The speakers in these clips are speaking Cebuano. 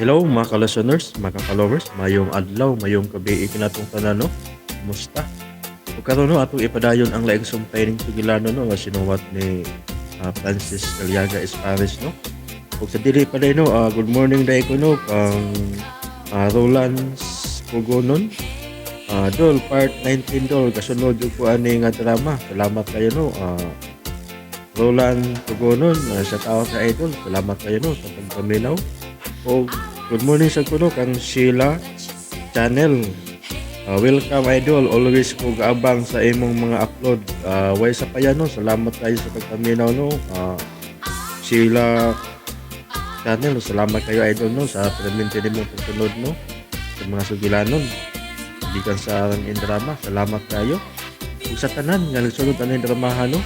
Hello mga ka-listeners, mga ka-followers, mayong adlaw, mayong gabi kanatong tanan, no. Kumusta? Ug karon, no, atong ipadayon ang laing sumpay ning sugilano, no, nga sinuwat ni Francis Caliaga Espares, no. Ug sa dili pa day, no, good morning day ko, no, kang Roland Pugonon. Dol, part 19, dol, kasunod jud ko ani nga drama. Salamat kayo, no. Roland Pugonon, sa tao ka, idol. Salamat kayo, no, sa pagpaminaw. O good morning sa kuno kang Sheila Channel. Welcome, idol. Always ko gaabang sa imong mga upload. Way sa pa no. Salamat kayo sa pagpaminaw, no. Sheila Channel, salamat kayo, idol, no, sa perminti nimo pagsunod, no, sa mga sugilanon. Gikan sa ang drama. Salamat kayo. Ug sa tanan nga nagsunod ani dramaha, no.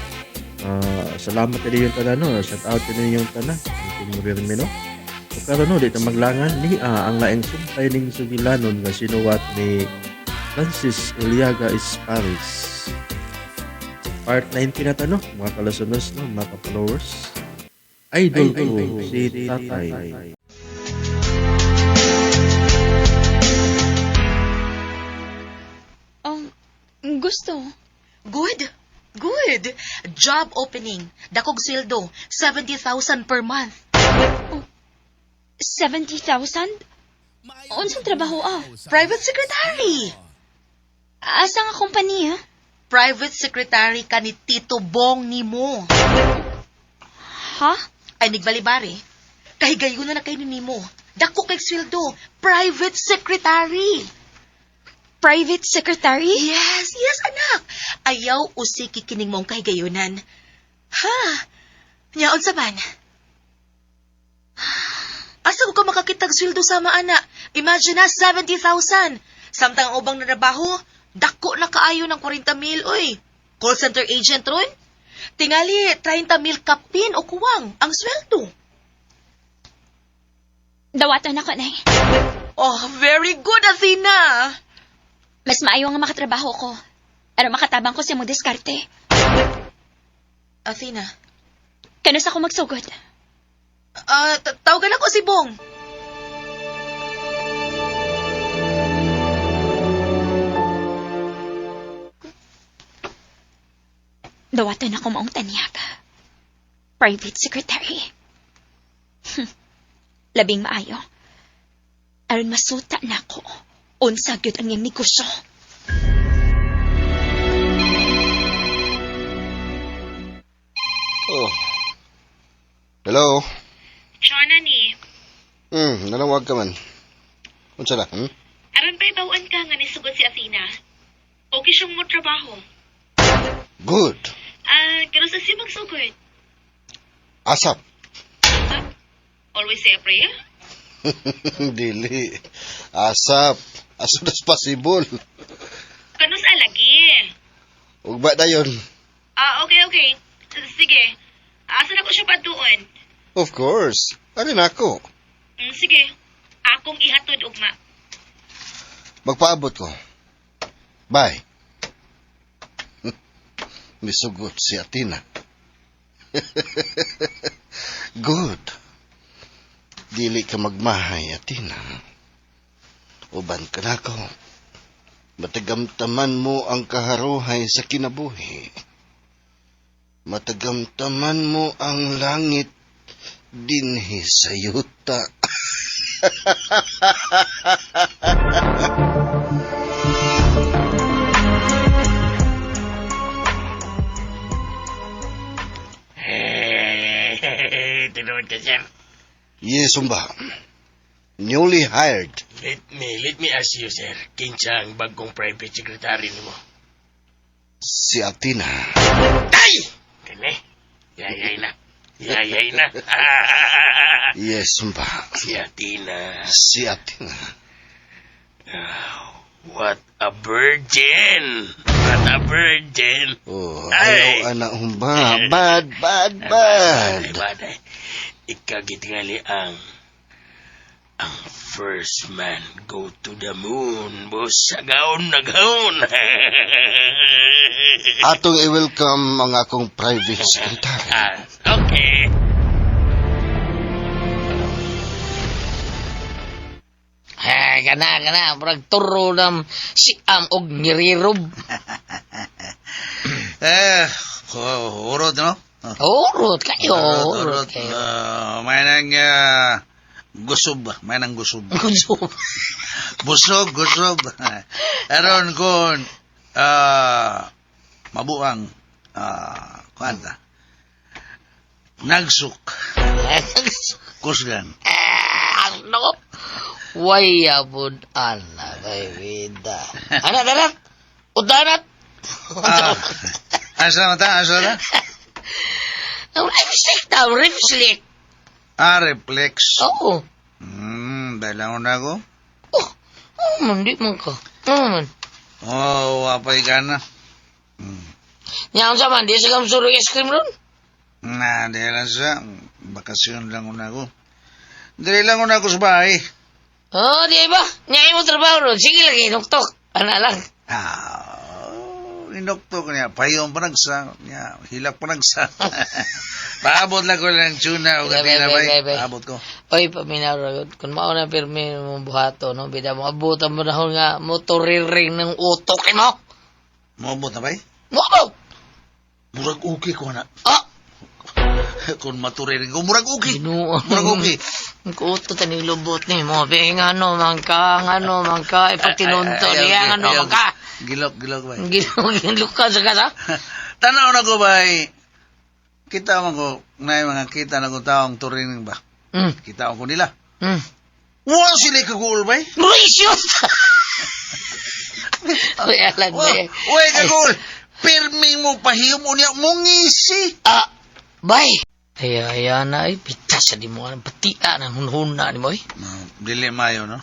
Salamat kayo yung tanan, no. Shout out ninyong tanan. Ang Team no. So karon, no, di ta maglangan ni ang laing sumpay ning sugilanon nga sinuwat ni Francis Eliaga Esparis. Part 19 na ta, no, mga ka-listeners, no, mga ka-followers. Idol ko si Tatay. Gusto. Good. Good. Job opening. Dakog sweldo. 70,000 per month. 70,000? Unsang trabaho ah? Private secretary. Asa nga kompanya? Private secretary ka ni Tito Bong nimo. Ha? Ay, nigbalibari. Kahigayon na na kay nimo. Dako kay sweldo. Private secretary. Private secretary? Yes, anak. Ayaw usiki kining mong kahigayunan. Ha? Nyaon sa man? Asa ko ka makakitag sweldo sama, ana? Imagine na, 70,000. Samtang ang ubang narabaho, dako na kaayo ng 40 mil, oy. Call center agent ron? Tingali, 30 mil kapin o kuwang ang sweldo. Dawatan ako, Nay. Oh, very good, Athena. Mas maayo nga makatrabaho ko. Aron makatabang ko sa imong diskarte. Athena, Kanus ako magsugod? Tawagan ako si Bong. Dawatan ako maong tanyag. Private secretary. Labing maayo. Aron masuta na ako. Unsa gyud ang iyang negosyo. Oh. Hello? Chona ni, Nanawag ka man. Unsa na? Hmm? Aron pa'y bawaan ka nga nisugod si Athena. Okay siyang mo trabaho. Good. Ah, pero sa si magsugod. Asap. Huh? Always say a prayer? Dili. Asap. As soon as possible. Kanus alagi. Ug ba dayon? Ah, okay. Sige. Asa na ko siya paduon? Of course. Ari na ako. Sige. Akong ihatod ugma. Magpaabot ko. Bye. Misugot si Athena. Good. Dili ka magmahay, Athena. Uban ka na ako. Matagamtaman mo ang kaharuhay sa kinabuhi. Matagamtaman mo ang langit dinhi sa yuta. Tinuod ka, sir. Yes, umba. Newly hired. Let me ask you, sir. Kinsa ang bagong private secretary nimo? Si Athena. Tay! Kani? Yayay na. Yayay na. Yes, umba. Si Athena. Si Athena. What a virgin! What a virgin! Oh, Ay. ayaw, anak, humba. Bad, bad, bad. Ay, bad, ay. Ikaw gitingali ang first man go to the moon. Boss, gaon na gaon. Atong i-welcome ang akong private secretary. Ah, okay. Kana, kana. Murag turo nam siam og ngirirob. Eh, urot, no? Urot kayo. Urot, Urot urot. kayo. May nang gusub, may nang gusub. Gusub. Busog, gusub. Aron kung mabuang kuan ta. Nagsuk. Kusgan. Ano? Way abod ana kay vida. Ana darat. Udanat. Asa na ta? Asa na? Reflect daw, reflect. Ah, reflex. Oo. Dahil lang na ako. Oh, oh man, di man ka. Oh, man. Oh, wapay ka na. Nya unsa man, di sa kam suro ice cream ron? Na, dahil lang sa bakasyon lang una ako. Dahil lang una ako sa bahay. Oh, di ba? Nya imo trabaho ron. Sige lagi, nuktok. Ana lang. Ah, inokto ko niya. Payong panagsa. Niya, hilak panagsa. Paabot lang ko lang tuna o Bay, gabi na bay, bay. bay, bay. Paabot ko. Oy, paminaw ra gud. Kung mao na pirmi mong buhato, no? Bida mo abutan mo na nga motoriring ng utok mo. Moabot na bay? Moabot! Murag okay ko na. Ah! Kung maturiring ko, murag okay. Ginoo. Murag okay. Ang kuto taning lubot ni mo. Be, ngano man ka, ngano man ka, ipatinunto Ay, ay, niya, ay, ngano ayaw. man ka. Gilok, gilok bay. Gilok, gilok ka sa kasa. Tanaw na ko bay. Kita man ko, na mga kita na ko taong turiring ba. Kita ko nila. Wa sila kagul bay. Mauritius! Uy, alam Wa, eh. wa kagul. Pirmi mo pahiyom unya mong ngisi. Ah, bay. Ay, ay, na, ay, pitas sa di mo, ang patia ng hunhuna ni mo, eh. No, dili mayo no.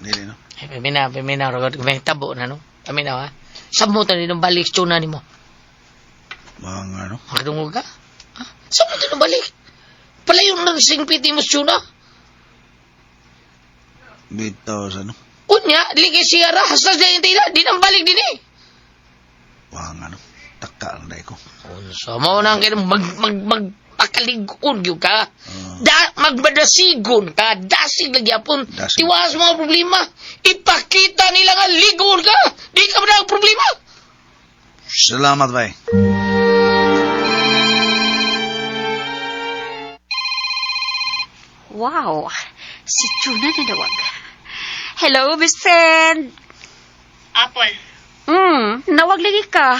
Dili no. Ay, pamina, pamina, ragod, may tabo na, no? Pamina, ha? Samutan ni nung balik, tuna ni mo. Mga ano. Makadungog ka? Ha? Samutan nung balik. Palayo ng singpiti mo, tuna. Bitaw sa ano. Unya, ligay siya ra, hasas na yung tila, di nang balik din eh. Mga ano. Taka ang day ko. Unsa mo nang kaya mag mag mag pakaligon gyud ka. Da magbadasigon ka, dasig lagi apon. Dasig. Tiwas mga problema. Ipakita nila nga ligon ka. Di ka man ang problema. Salamat bay. Wow, si Tuna nanawag. Hello, best friend. Apple, Nawag lagi ka.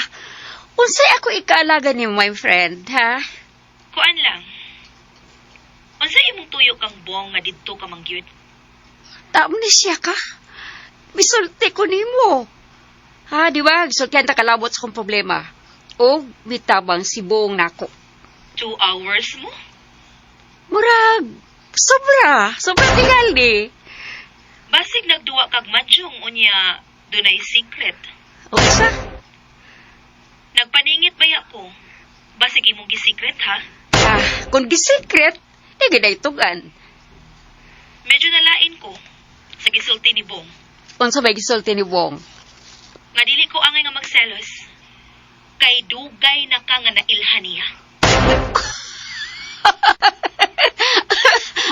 Unsay ako ikaalaga ni my friend, ha? kuan lang. Unsa imong tuyo kang buong nga didto ka mangyud? Taon ni siya ka. Misulti ko nimo. Ha, di ba? Gisultihan ta kalabot sa kong problema. O mitabang si buong nako. 2 hours mo? Murag, sobra. Sobra tingali. Basig nagduwa kag madyong unya dunay secret. Unsa? Nagpaningit baya ko. Basig imong gisecret ha? Ah, kung gisikret, di ginaytugan. Medyo nalain ko sa gisulti ni Bong. Unsa may gisulti ni Wong? Nga dili ko angay nga magselos. Kay dugay na ka nga nailhan niya.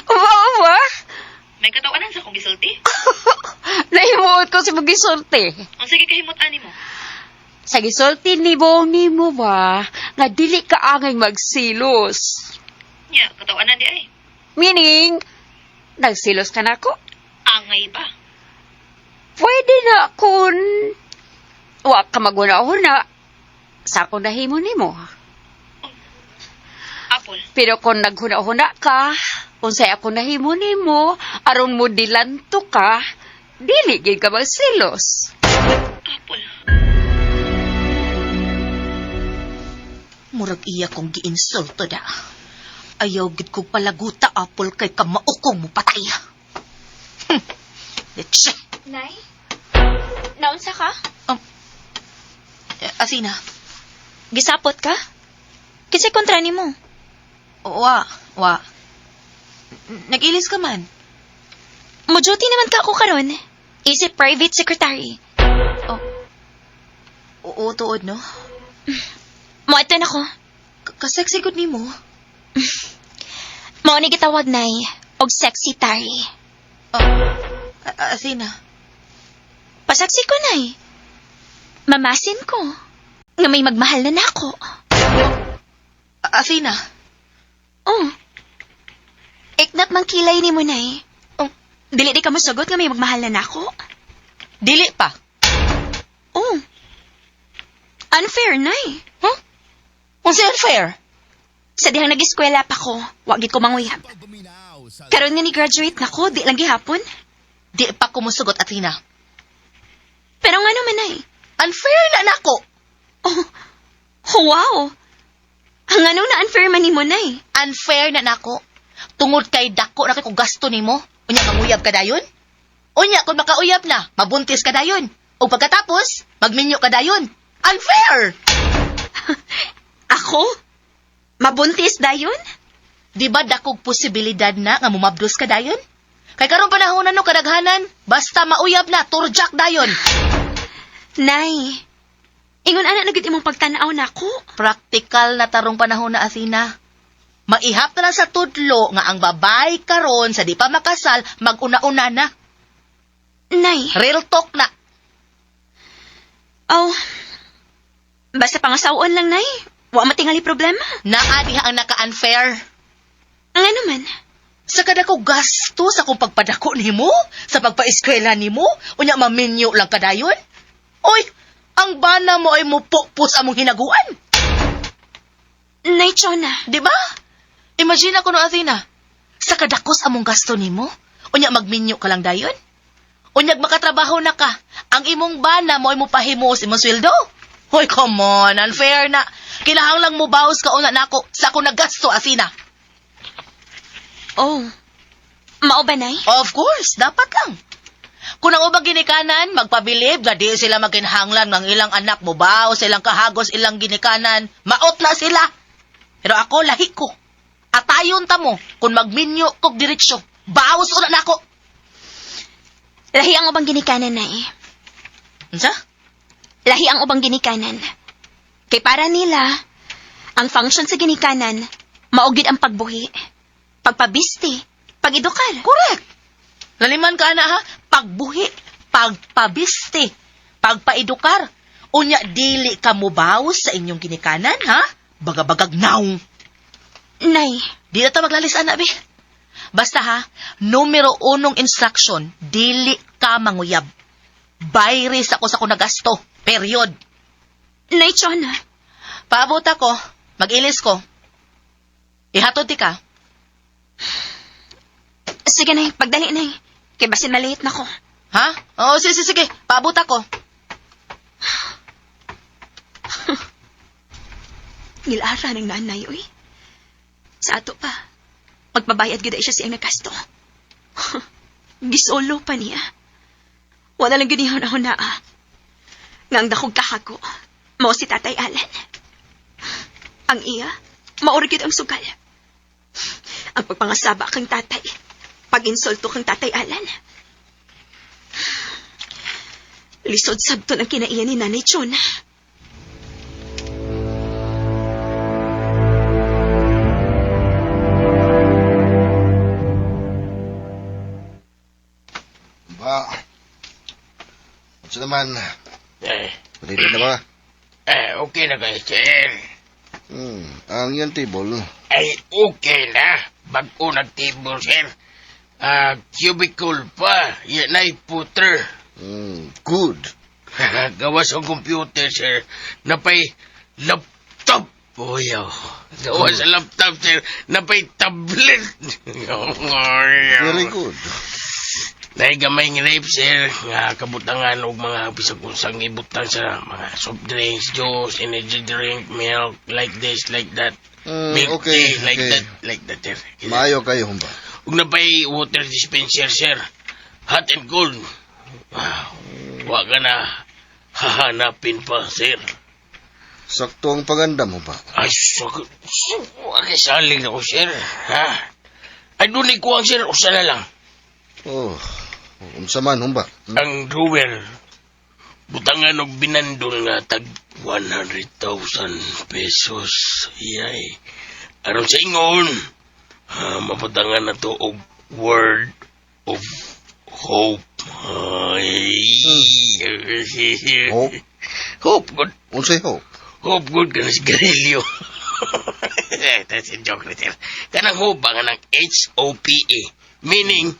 Uwa, uwa. May katawanan sa akong gisulti. Nahimuot ko sa magisulti. Unsa gyud kahimot ani mo? Sa gisulti ni Bong nimo ba, nga dili ka angay magsilos. Nya, katawanan di ay. Meaning, nagsilos ka na ako. Angay ba? Pwede na kun wa ka maguna-una sa akong nahimo nimo. Apple, Pero kung naghuna-huna ka, unsay ako nahimo nimo, aron mo dilanto ka, dili gid ka magsilos. Apple. Murag iya kong giinsulto da. Ayaw gid kog palaguta, Apple, kay kamaukong mo patay. Leche. Nay, naunsa ka? Athena, Gisapot ka? Kasi kontra nimo. wa, wa. Nag-ilis ka man. Mo-duty naman ka ako karon. Isip private secretary. Oo, tuod, no? Moatan ako. Kasexy gud nimo. Mao ni gitawag nay og sexy tari. Oh. Athena. Pasaksi ko, Nay. Mamasin ko. Nga may magmahal na nako. Athena. Oh. Iknat mang kilay ni mo, Nay. Oh. Dili di ka mosugot nga may magmahal na nako. Dili pa. Oh. Unfair, Nay. Huh? Unsa unfair? Sa dihang nag-eskwela pa ko, wa gid ko manguyab. Karon nga ni graduate na ko, di lang gihapon. Di pa ko mosugot, Athena. Pero nga naman ay. Unfair na nako. Oh, oh wow. Ang ano na unfair man nimo nay. Unfair na nako. Tungod kay dako na kay kung gasto nimo. Unya manguyab ka dayon? Unya kung makauyab na, mabuntis ka dayon. O pagkatapos, magminyo ka dayon. Unfair! Ako? Mabuntis dayon? Di ba dakog posibilidad na nga mumabdos ka dayon? Kay karon panahon na no kadaghanan, basta mauyab na, turjak dayon. Nay. Ingon ana na gid imong pagtan-aw nako. Praktikal na tarong panahon na Athena. Maihap na lang sa tudlo nga ang babay karon sa di pa makasal, maguna-una na. Nay. Real talk na. Oh. Basta pangasawon lang nay. Wa matingali problema. Naa diha ang naka-unfair. Ang ano man. Sa kada ko gasto sa kong pagpadako nimo, sa pagpaeskwela nimo, unya maminyo lang kadayon. Oy, ang bana mo ay mupukpos among hinaguan. Nay Chona. Di ba? Imagine ako no, Athena. Sa kadakos among gasto nimo, unya magminyo ka lang dayon. Unyag makatrabaho na ka, ang imong bana mo ay mupahimos imong sweldo. Hoy, come on, unfair na. Kinahanglang mo bawas ka una nako sa akong naggasto, Athena. Oh. Mao ba nay? Of course, dapat lang. Kung ang ubang ginikanan, magpabilib nga di sila maginhanglan ng ilang anak mo ba o silang kahagos ilang ginikanan, maot na sila. Pero ako, lahi ko. Atayon ta mo kung magminyo kog diretsyo. Baos una nako. Lahi ang ubang ginikanan nay. Unsa? Lahi ang ubang ginikanan. Kay para nila, ang function sa ginikanan, maugid ang pagbuhi, pagpabisti, pag-edukar. Correct. Laliman ka na ha, pagbuhi, pagpabiste, pagpaedukar. Unya dili ka mobaos sa inyong ginikanan ha? Bagabagag naong. Nay, Di na ta maglalis, ana, be. Basta ha, numero unong instruction, dili ka manguyab. Bayris ako sa kung nagasto. Period. Nay Chona, Paabot ako, mag-ilis ko. Ihatod ti ka. sige nay, pagdali nay. Kay basin maliit na ko. Ha? Oo, sige, sige, sige. Paabot ako. Ngilara ng nanay, uy. Sa ato pa, magbabayad gyud ay siya siyang nagasto. Gisolo pa niya. Wala lang gyud nihon-hon ah. Nga ang dakog kahago, mao si Tatay Alan. Ang iya, maura gyud ang sugal. Ang pagpangasaba kang tatay, pag-insulto kang Tatay Alan. Lisod sabton ang kinaiya ni Nanay Chona. Ba, unsa naman? Eh, Ready na ba? eh, okay na kayo, sir. Ang iyang table, Ay, okay na. Bago nag-table, sir. Ah, cubicle pa. Yan ay puter. Good. Gawas ang computer, sir. Napay laptop. Oyaw. Gawas sa laptop, sir. Napay tablet. Very good. Dahil gamay ng rape, sir, nga kabutangan og mga bisag unsang ibutang sa mga soft drinks, juice, energy drink, milk, like this, like that. Milk Okay, tea, like okay. that, like that, sir. Maayo kayo humba. Ug napay water dispenser, sir. Hot and cold. Ah, wa ka na hahanapin pa, sir. Sakto ang paganda mo ba? Ay, sakit. Wa kay salig ako, sir. Ha? Ay, dunay kuwang, sir. Usa na lang. Oh, unsa man humba? Ang drawer, butangan og binandol nga tag 100,000 pesos. Yay. Aron sa ingon, mabutangan na to og word of hope. Ay. Hope? Hope good. Unsay hope? Hope good ka na sigarilyo. That's a joke right there. Kanang hope ba kanang H-O-P-E. Meaning,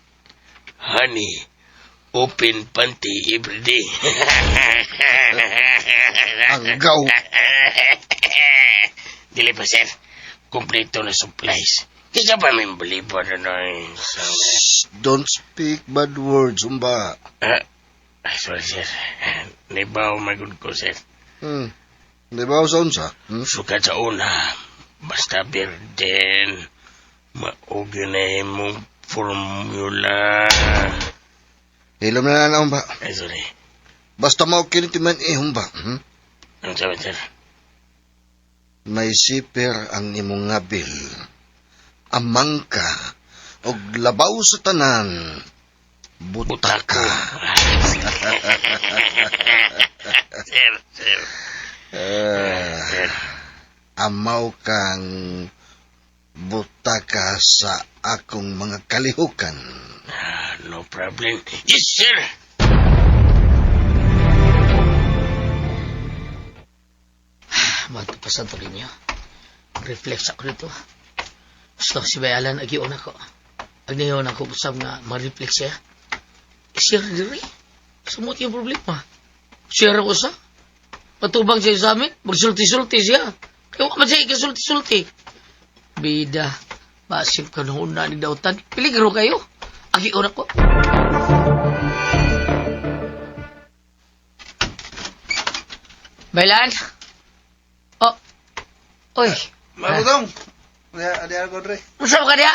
honey, open panty every day. Ang gaw. Dili pa, sir. Kompleto na supplies. Kisa pa may baliba na na. Don't speak bad words, humba. Ah, sorry, sir. Naibaw magod ko, sir. Di ba sa unsa? Hmm? Sukat sa una, basta birden, maugyo na imong formula. Hilom na na, humba. Ay, sorry. Basta mao kini timan eh, humba. Ano sabi, sir? May siper ang imong ngabil. Amang ka, og labaw sa tanan, buta Butako. ka. Sir, sir. Eh, Sir. amaw kang buta ka sa akong mga kalihukan. Ah, no problem. Yes, sir. Magpasan to ninyo. Reflex ako dito. Gusto si Bayalan agion ako. Agniyon ako usab nga ma-reflex siya. Siya diri. Sumot yung problema. Siya ra ko sa. Patubang siya sa amin. Magsulti-sulti siya. Kaya wa man siya ikasulti-sulti. Bida. Basip ka noon na ni Dautan. Peligro kayo. Agion ako. Baylan? Oh. Oy. Marutong. Di ako dre. Unsa ka diha?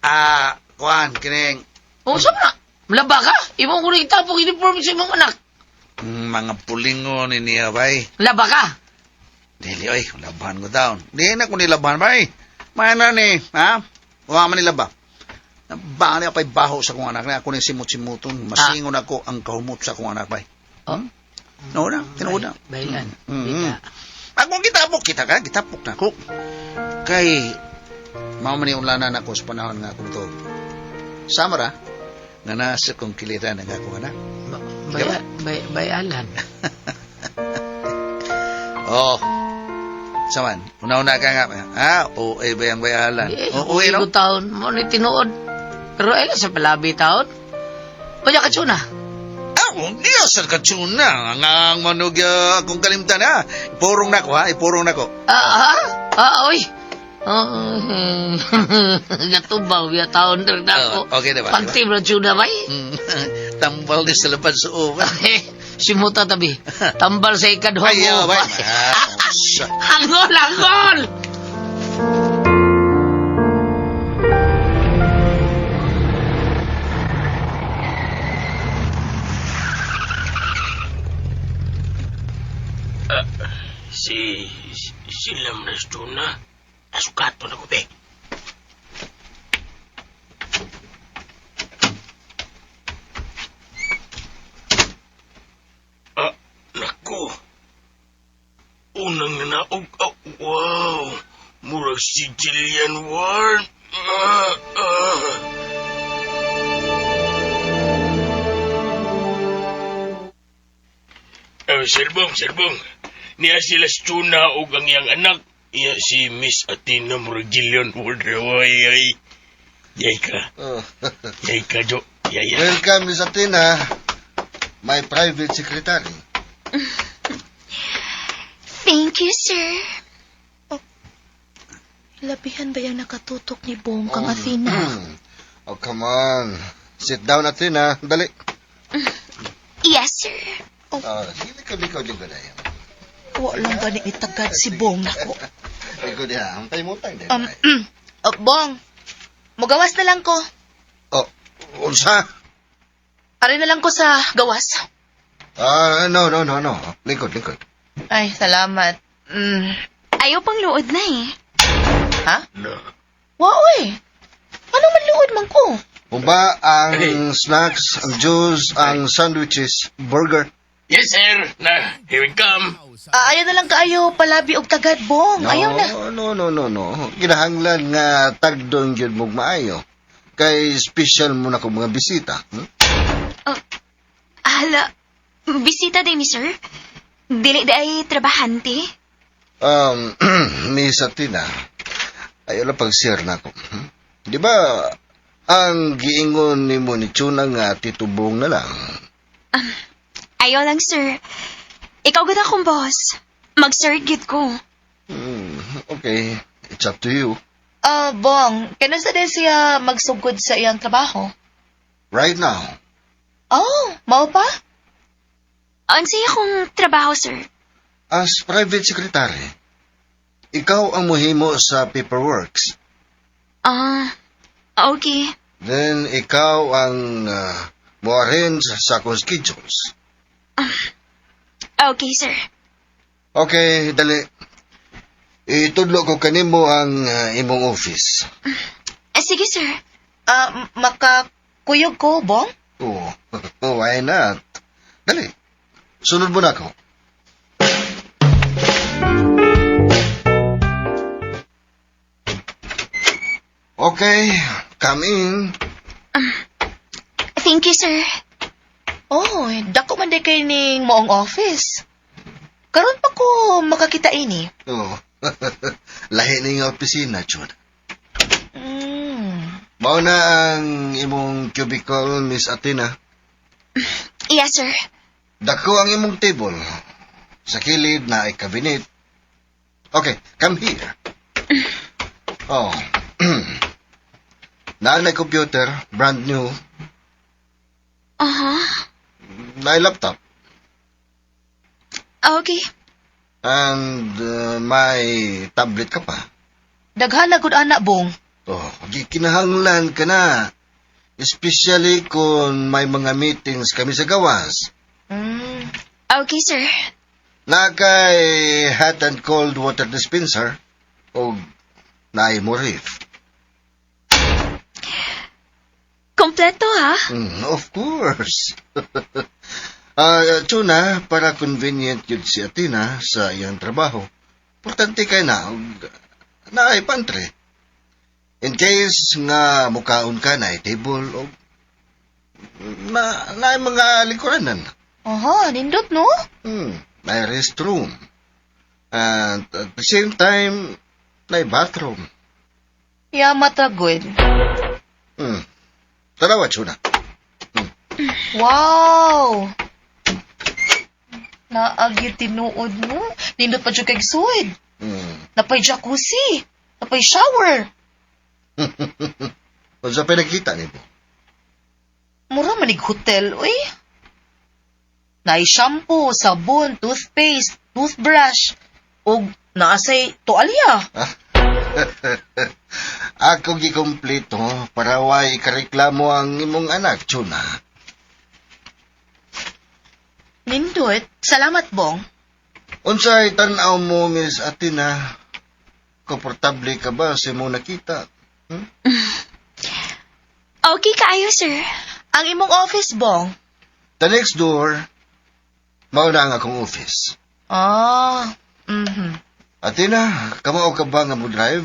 Ah, kuan kining Unsa man na? Malaba ka? Imo ko rin itapok uniform sa imong anak. mga pulingon ni niya bay. Laba ka? Dili oy, labahan ko taon. Di na ko nilabahan bay. May na ni, ha? Wa man nilaba. Bani ako baho sa kong anak na ako ni simut-simuton. Masingon ako ang kahumot sa kong anak bay. Oh. No na, tinuod na. Baylan. Mm. Bida. Akong gitapok kita ka, gitapok na ko. Kay mao man ni unlanan ako sa panahon nga akong to. Samara nga nasa kong kiliran ang akong anak. Bayalan. Oh. Saman, una-una ka nga. Ha? O, eh, bayang bayalan. Eh, O, uwi, no? ko taon. Mo ni tinuod. Pero ay sa palabi taon. Unya ka tsuna. Ah, hindi asal ka tsuna. Ang ang manog akong kalimtan, ha? Ipurong na ko, ha? Ipurong na ko. Ah, ah, ah, oy. Oh, natubaw ya taon na ako. Oh, okay na ba? Pagtim na tsuna bay. Tambal ni sa labad sa uwan. Simuta tabi. Tambal sa ikadwa Ay, mo. oh, bay. Ah, sa- Angol, angol! Si, sila na. Asukato na ko, be. Ah, nako. Unang nanaog. Oh, wow. Murag si Jillian Ward. Ah, ah. Eh, Sirbong, Sirbong. Niya sila si Tuna o ang iyang anak. Iya si Miss Athena Murag Jillian Ward. Ay, ay. Yay ka. Oh. Yay ka, Jo. Yay, yay. Welcome, Miss Athena. My private secretary. Thank you, sir. Labihan ba yung nakatutok ni Bong kang Athena? Oh, come on. Sit down, Athena. Dali. Yes, sir. Oh, sige, likaw, likaw, likaw na yan. Wa lang gani itagad si Bong nako. Likaw diha. Ang pahimutang din. Oh, Bong, mugawas na lang ko. Oh, unsa? Ari na lang ko sa gawas. Ah, no, no, no, no. Lingkod, lingkod. Ay, salamat. Mm. Ayaw pang luod na eh. Ha? Na. Wa, oy. Ano man luod man ko? Humba, ang snacks, ang juice, ang sandwiches, burger. Yes, sir. Na, here we come. Ah, ayaw na lang kaayo palabi og tagad, Bong. No, Ayaw na. No, no, no, no. Kinahanglan nga tagdon gyud mo maayo. Kay special mo na kong mga bisita. Hala, bisita day mi, sir. Dili day trabahante. Miss Athena, ayaw lang pag-share na ako. Di ba, ang giingon nimo ni Chuna nga titubong na lang. Ayaw lang, sir. Ikaw gud akong boss. Mag-sir gid ko. Okay, it's up to you. Ah, Bong, kano sa din siya magsugod sa iyang trabaho? Right now. Oh, mao pa? Unsay akong trabaho, sir? As private secretary, ikaw ang muhimo sa paperworks. Ah, okay. Then, ikaw ang mo-arrange sa akong schedules. Okay, sir. Okay, dali. Itudlo ko kanimo ang imong office. Sige, sir. Ah, makakuyog ko, Bong? Oh, why not? Dali. Sunod mo na ako. Okay, come in. Thank you, sir. Oh, dako man day kay ning moong office. Karon pa ko makakita ini. Oh. Lahi ni nga opisina, Chun. Mao na ang imong cubicle, Miss Athena. Yes, sir. Dako ang imong table. Sa kilid na ay cabinet. Okay, come here. Oh. Naa na computer, brand new. Naay laptop. Okay. And may tablet ka pa. Daghan na gud ana, Bong. Oh, gikinahanglan ka na. Especially kung may mga meetings kami sa gawas. Okay, sir. Na kay hot and cold water dispenser o naay mo ref. Kompleto, ha? Of course. Tuna, para convenient yun si Athena sa iyang trabaho. Importante kay na, naay pantry. In case nga mukaon ka na table o na naay mga lingkuranan. Aha, nindot no? Naay restroom. And at the same time, naay bathroom. Yamat ra gud. Tanawa, Chuna. Wow! Naagi tinuod mo. Nindot pa jud kay sud. Napay jacuzzi. Napay shower. Unsa pa nakita nimo? Mura manig hotel, uy. Naay shampoo, sabon, toothpaste, toothbrush, ug naasay tualya. Ako gikompleto para way ikareklamo ang imong anak, Chuna. Nindot, salamat, Bong. Unsay tan-aw mo, Miss Athena? Komportable ka ba sa imong nakita? Okay kaayo, sir. Ang imong office, Bong. The next door, mao na ang akong office. Ah, mhm. Athena, kamao ka ba nga mo drive?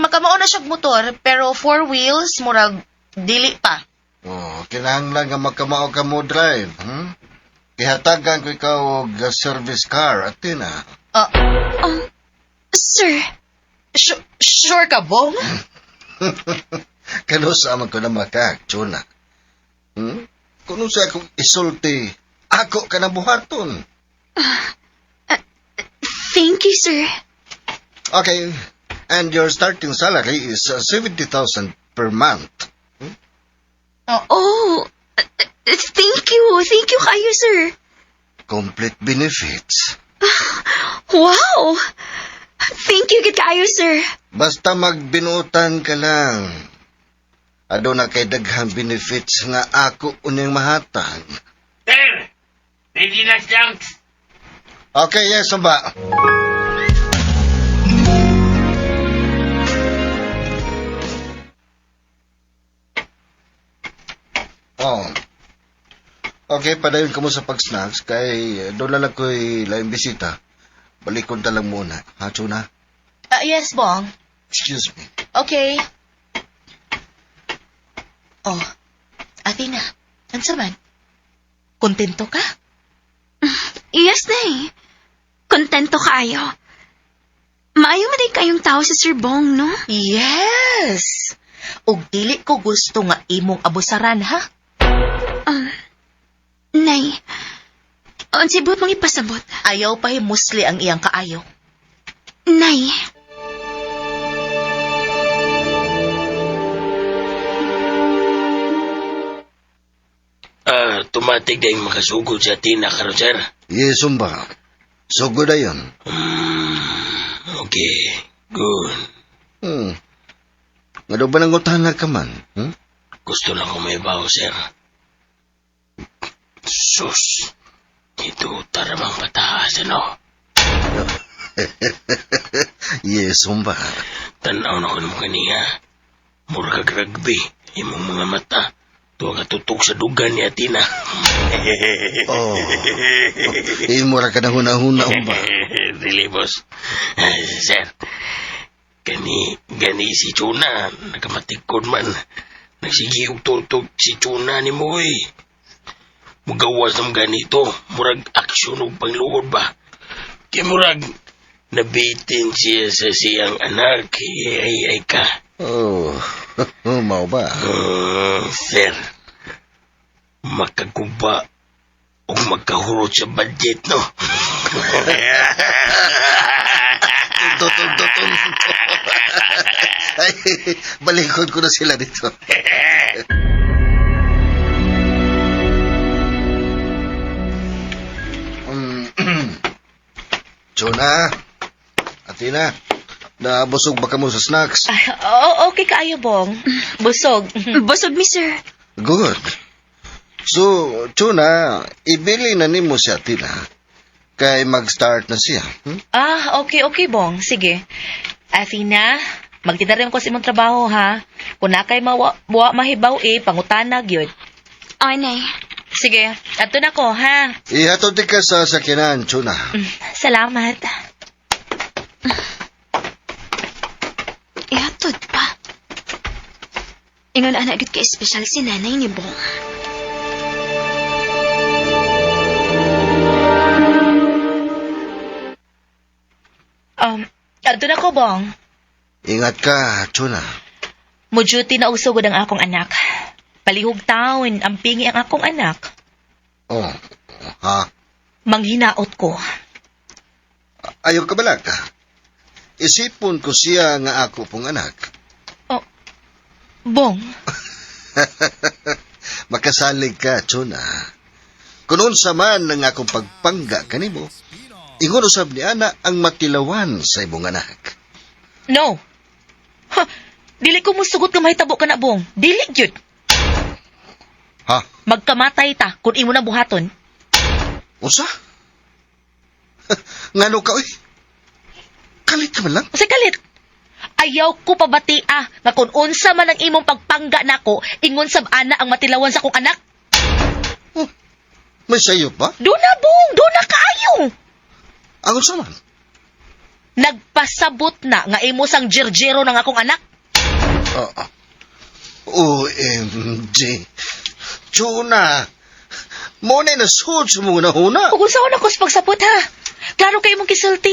Makamao na siyang motor, pero four wheels, murag, dili pa. Oh, kinahanglan nga makamao ka mo drive, Ihatagan ko ikaw og service car, Athena. Sir. Sure ka, Bong? Kano sa man ko na makak, Chuna? Kuno sa akong isulti, ako ka na buhaton. Thank you, sir. Okay, and your starting salary is 70,000 per month. Oh, thank you. Thank you kayo, sir. Complete benefits. Wow! Thank you gid kaayo, sir. Basta magbinuotan ka lang. Aduna kay daghang benefits nga ako unyang mahatag. Sir! Ready na siyang. Okay, yes, ba? Oh. Okay, padayon ka mo sa pag-snacks kay doon na lang ko'y laing bisita. Balikon ta lang muna. Ha, Chuna? Yes, Bong. Excuse me. Okay. Oh, Athena. Unsa man? Kontento ka? Yes, Nay. Kontento kaayo. Maayo man day kayong tao si Sir Bong, no? Yes! Ug dili ko gusto nga imong abusaran, ha? Nay, unsay buot mong ipasabot? Ayaw pa himusli ang iyang kaayo. Nay, Ah, tumatig dahil makasugod sa Tina karon, sir. Yes, umba. So good ayon. Okay, good. Nga daw ba nangutana ka man? Hmm? Gusto lang ko may baho, sir. Sus, ito taramang pataas, ano? Yes, umba. Tanaw na ko nung kaniya. Mura kag rugby, imong mga mata. Tuwa ka tutok sa dugan ni Atina. Oh. Imo ra ka na huna-huna, umba. Dili, boss. Sir, gani, gani si Chuna, nakamatikod man. Nagsige og tutog si Chuna ni mo, eh. Mugawas ng ganito, murag aksyon og pangluod ba? Kaya murag, nabitin siya sa siyang anak, ay, ay, ay ka. Oh, mao ba? Sir, makaguba o magkahurot sa budget, no? Tuntun, tuntun, tuntun. Ay, balikod ko na sila dito. Jonah, Athena, nabusog ba ka mo sa snacks? Ay, oh, okay kaayo, Bong. Busog. busog mi, sir. Good. So, Chuna, ibili na nimo si Athena. Kay mag-start na siya. Hmm? Ah, okay, okay, Bong. Sige. Athena, magtinarim ko sa imong trabaho, ha? Kung na kay mawa, buwa mahibaw, eh, pangutana, gyud. Ay, Nay. Sige, adto na ko, ha? Ihatod ka sa sakyanan, Chuna. Salamat. Ihatod pa. Ingon ana gud ka espesyal si nanay ni Bong. Adto na ko, Bong. Ingat ka, Chuna. Mo-duty na usugod ang akong anak. Palihog taon, ang pingi ang akong anak. Oh, ha? Manghinaot ko. Ayaw ka balak. Isipon ko siya nga ako pong anak. Oh, Bong, Makasalig ka, Chuna. Kung unsa man ang akong pagpangga kanimo, ingon usab ni Ana ang matilawan sa imong anak. no. Ha, dili ko musugot nga mahitabo ka na, Bong. Dili gyud. Ha? Magkamatay ta kung imo na buhaton. Usa? Ngano ka, oy? Kalit ka man lang. Kasi kalit. Ayaw ko pabati ah, nga kung unsa man ang imong pagpangga nako, ingon sab ana ang matilawan sa akong anak. Oh, may sayo pa? Do na, Bong, do na kaayo. Ang unsa man? Nagpasabot na nga imo sang jirjiro ng akong anak. Oo. OMG. Chuna. Mo na nasuot sa mga nahuna. Ug unsa na ko sa pagsabot ha? Klaro kay imong kisulti.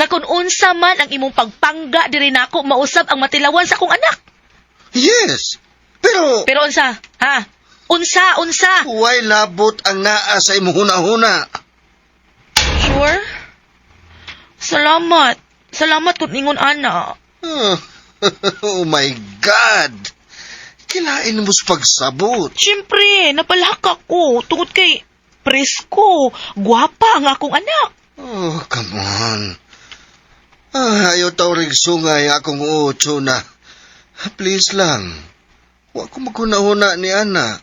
Nga kung unsa man ang imong pagpangga diri nako mausab ang matilawan sa akong anak. Yes. Pero, Pero unsa? Ha? Unsa, unsa? way labot ang naa sa imong huna-huna. Sure? Salamat. Salamat kung ingon ana. Oh my God! Kilain mo sa pagsabot. Siyempre, napalhak ako tungod kay presko, gwapa ang akong anak. Oh, come on. Ah, ayaw tawrig sungay akong uotso na. Please lang. Wa ko maghuna-huna ni Ana.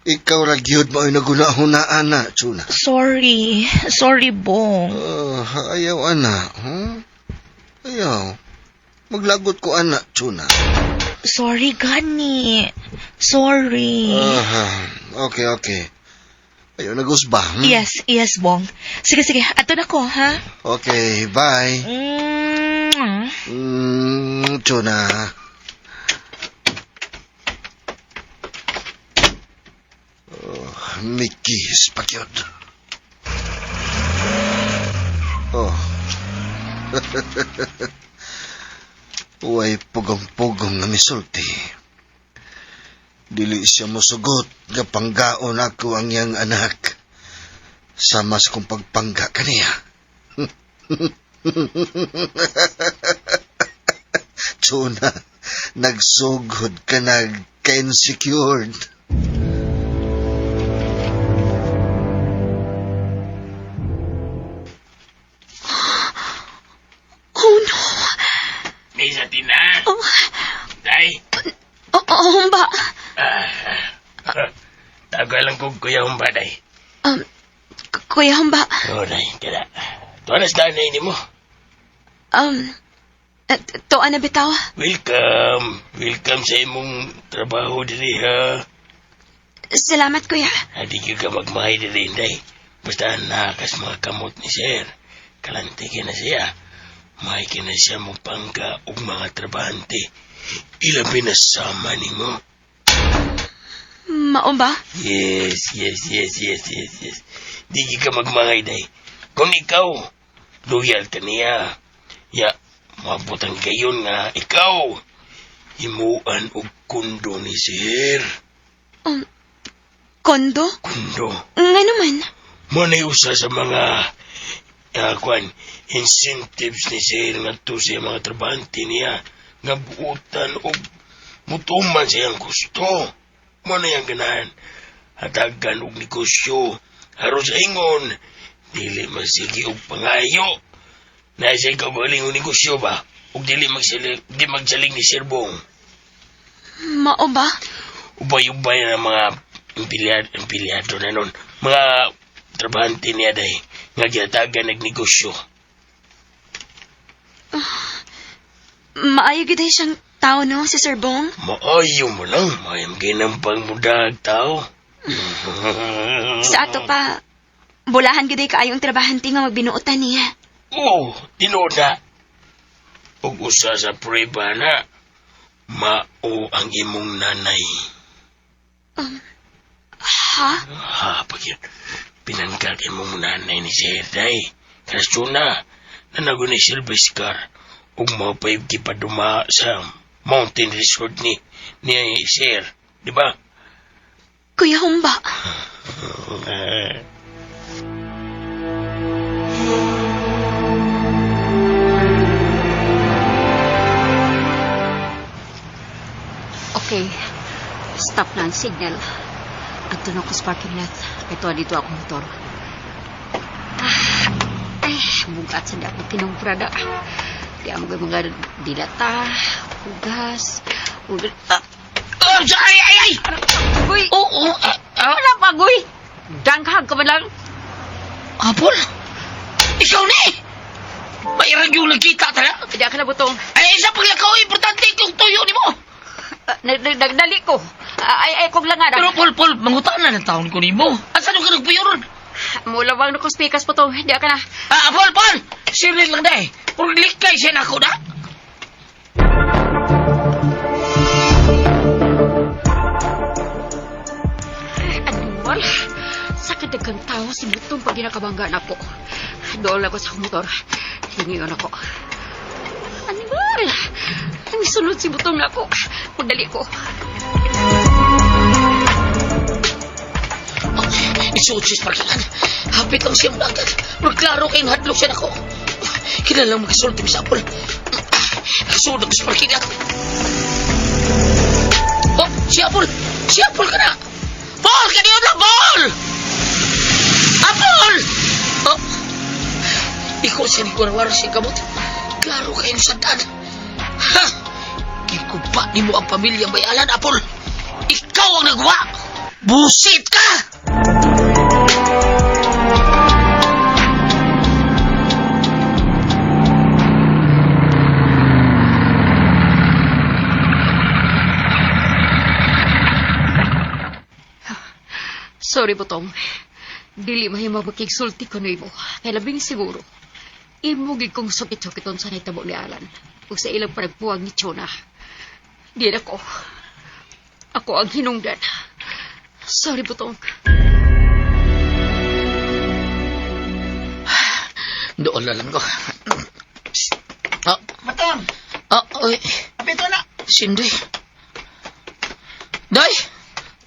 Ikaw ra gyud mao'y naghuna-huna, Ana, Chuna. Sorry. Sorry, Bong. Ah, ayaw, Ana. Huh? Ayaw. Maglagot ko, Ana, Chuna. Sorry, gani. Sorry. Ah, okay, okay. Ayaw, nagusba. Hmm? Yes, yes, Bong. Sige, sige. Ato na ko, ha? Okay, bye. Mm. Chuna. Mikis pakyod. Oh. Way pugong-pugong nga misulti. Dili siya mosugot nga panggaon ako ang iyang anak. Sama sa kong pagpangga kaniya. Tsuna, nagsugod ka nagka-insecured. Oh no! Misa tina. Oh, Day. oh, oh humba. Tago lang kong kuya humba, day. Kuya Humba, Oh, day, kada. Tuwa na sa daan na mo. Tuan na bitaw. Welcome. Welcome sa imong trabaho diri, ha. Salamat, kuya. Adi gyud ka magmahay diri, day. Basta nakas mga kamot ni sir. Kalante ka na siya. Mahay ka na siya mo pangka og mga trabahante. Ilabi na sama nimo. Mao ba? Yes, yes, yes, yes, yes, yes. Di gyud ka magmangay, day. Kung ikaw, loyal ka niya. Ya, mabutan kayon nga ikaw. Himuan og kundo ni sir. Kondo? Kundo. Nga naman. Manay usa sa mga kuan, incentives ni sir ngadto sa mga trabahante niya nga buutan og mutuman sa iyang gusto. Manay ang ganahan. Hatagan og negosyo. Aron sa ingon, dili magsige og pangayo. Na siya kaugaling og negosyo ba? Og dili magsaling, di magsaling ni Sir Bong. Mao ba? Ubay-ubay na mga empleyado na nun. Mga trabahante niya day nga gihatagan nagnegosyo. Maayo gyud ay siyang tao, no, si Sir Bong? Maayo mo lang, maayo ginampang mudag tao. Sa ato pa, bulahan gyud ay kaayong trabahante nga magbinuotan niya. Oo, tinuod na. Ug usa sa prueba na, mao ang imong nanay. Ha? Ha, pag yun, pinangkag imong nanay ni Sir Day. Kasuna, nanago ni service car, ug mapay gipaduma sa mountain resort ni Sir, di ba? Kuya Humba. Okay. Stop na ang signal. Adto na ko sa parking lot. Ito dito ako motor. Ay, bugat sa di ako tinong prada. Di ako mga dilata, hugas, ugat. Oh, ay, ay, ay! Guy! Oo, Wala pa, Guy! Danghag ka man lang. Apol! Ikaw ni! Mairag yung nagkita tara. Di ka na butong. Ay, sa paglakaw, importante kung tuyo ni mo. Nagdali ko. Ay, ay, kong langan. Pero, Paul, Paul, mangutaan na ng taon ko ni mo. Asa nung ka nagpuyo ron? Mulawang na ko speakers po to. Di ka na. Ah, Paul, Paul! Serious lang na eh. Puro likay siya na ako na. Animal. Sa kadagang tao si Butong pag ginakabangga na ko. Dool ako sa motor. Hingiyon ako. Animal! Ang sunod si Butong na ako. Magdali ko. Isuot siya sa parkingan. Hapit lang siya mulagat. Pero klaro kayong hadlok siya nako. Kailan lang magkasulti sa Apol. Kasuod ako sa parkingan. Oh, si Apol! Si Apol ka na! Paul! Kaniyon lang, Paul! Apol! Oh, ikaw siya ni Warwar siya kamot. Klaro kayong sandaan. Ha! Gikupa ni mo ang pamilya bayalan, Apol. Ikaw ang nagwa! Busit ka! Sorry, Butong. Dili mahimo makigsulti ko nimo. Kay labing siguro. Imo gid kong sukit-sukiton sa nahitabo ni Alan. Ug sa ilang panagpuwag ni Chona. Di na ko. Ako ang hinungdan. Sorry, Butong. Doon na lang ko. Psst. Ah, Matang, ah, oy. apito na. Sindoy. Doy!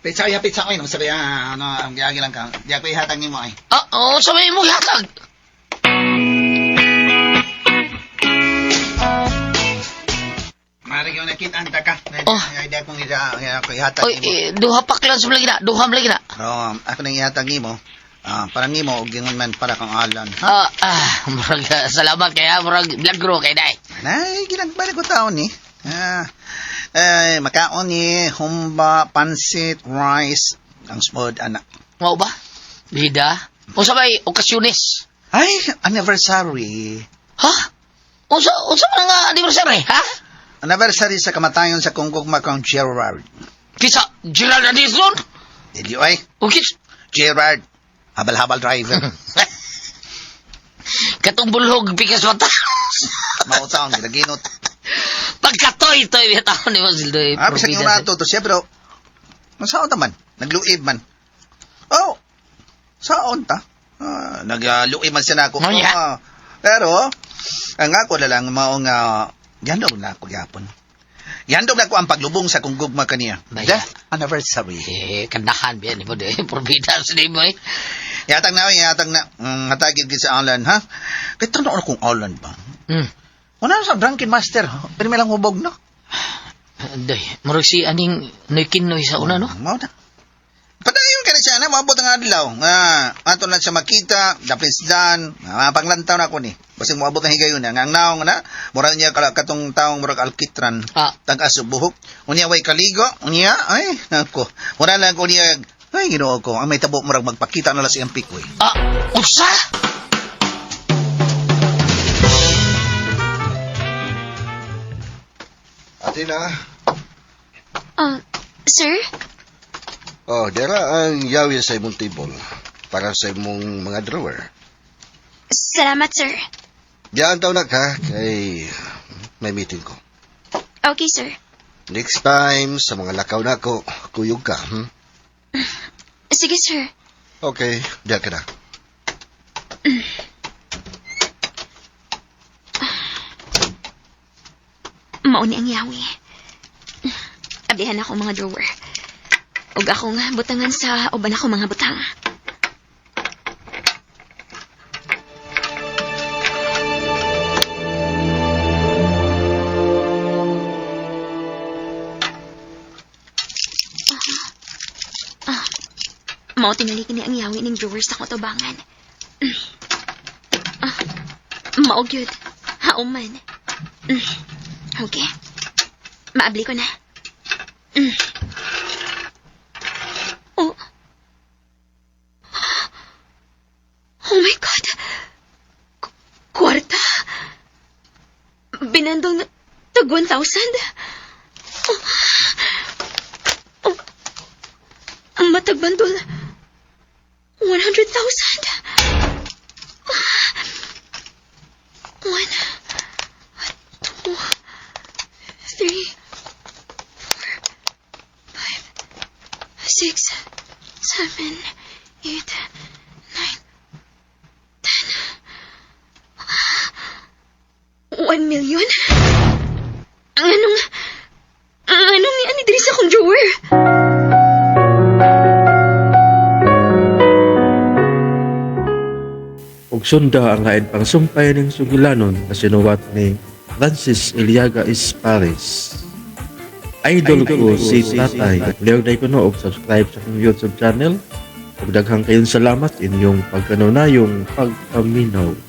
Pizza ay, pizza ay. Nung sabi, ano, ang giyagi lang ka. Di ako ihatag nimo ay. Ah, oh, sabay mo hatag. Mari ko nakita ang taka. Oh. Ay, di akong ako ihatag Oy, nimo. eh, duha pa lang sa lagi na. Duha lagi na. Pero ako nang ihatag nimo. Para nimo og gingon man para kang Alan. Ha? Murag, salamat kaya murag blagro kay dai. Nay, ginagbalik ko taon ni. Eh, makaon ni humba, pansit, rice, ang smooth anak. Mao ba? Bida. Unsa may okasyones? Ay, anniversary. Ha? Unsa unsa man nga anniversary, ha? Anniversary sa kamatayon sa kong gugma kang Gerard. Kisa Gerald Anderson? Dili ay, O kis Gerard. Habal-habal driver. katong bulhog pikas mata. Mao taon ginaginot. Pagkatoy toy bitaw ni Masildoy. Bisag yung ato to siya pero masaon ta man, nagluib man. Oh. Saon ta? Nagluib man siya na ako. Oh, yeah. Pero ang ako na lang mao nga yandog na ako gyapon. Yandog na ako ang paglubong sa kong gugma kaniya. Baya. Death anniversary. Eh, kandahan biyan ni mo de. Probida sa nimo eh. Yatag na, yatag na. Hatagid gid sa Alan, ha? Kay tanaw na kung Alan ba? Wala na sa drunken master. Pero may lang hubog, no? Day, murag si aning Noy sa una no. Mao na. Padayon ka na siya, na, maabot ang adlaw. Nga, ato na siya makita, the dan, panglantaw na ako ni. Basing moabot ang higayon na. Nga ang naong na, mura niya katong taong murag alkitran. Tag-as og buhok. Unya way kaligo, unya, ay, nako. Mura lang ko niya, ay, Ginoo ko, ang may tabo murag magpakita na lang siyang pikoy. Unsa? Ate na. Sir? Oh, dera ang yawi sa imong table para sa imong mga drawer. Salamat, sir. Diyan taw na ka kay may meeting ko. Okay, sir. Next time sa mga lakaw na ako, kuyog ka. Sige, sir. Okay, diyan ka na. Mauni ang yawi. Ablihan ako mga drawer. Ug akong butangan sa uban ako mga butang. Mao tingali kini ang yawi ning drawer sa kutubangan. Mao gyud. Haom man. Okay. Maabli ko na. Oh. Oh my God. Kwarta. Binandong tag 1,000. Oh. Ang matag bandol. 100,000. 1, 2, 3, 4, 5, 6, 7, 8, 9, 10. 1 million? Ang anong ni ani diri sa akong drawer? Ug sunda ang lain pang sumpay ning sugilanon nga sinuwat ni Francis Eliaga Espares. Idol ko si Tatay. Leo na kuno og subscribe sa akong YouTube channel. Ug daghang kayong salamat inyong pagkanunayong pagpaminaw.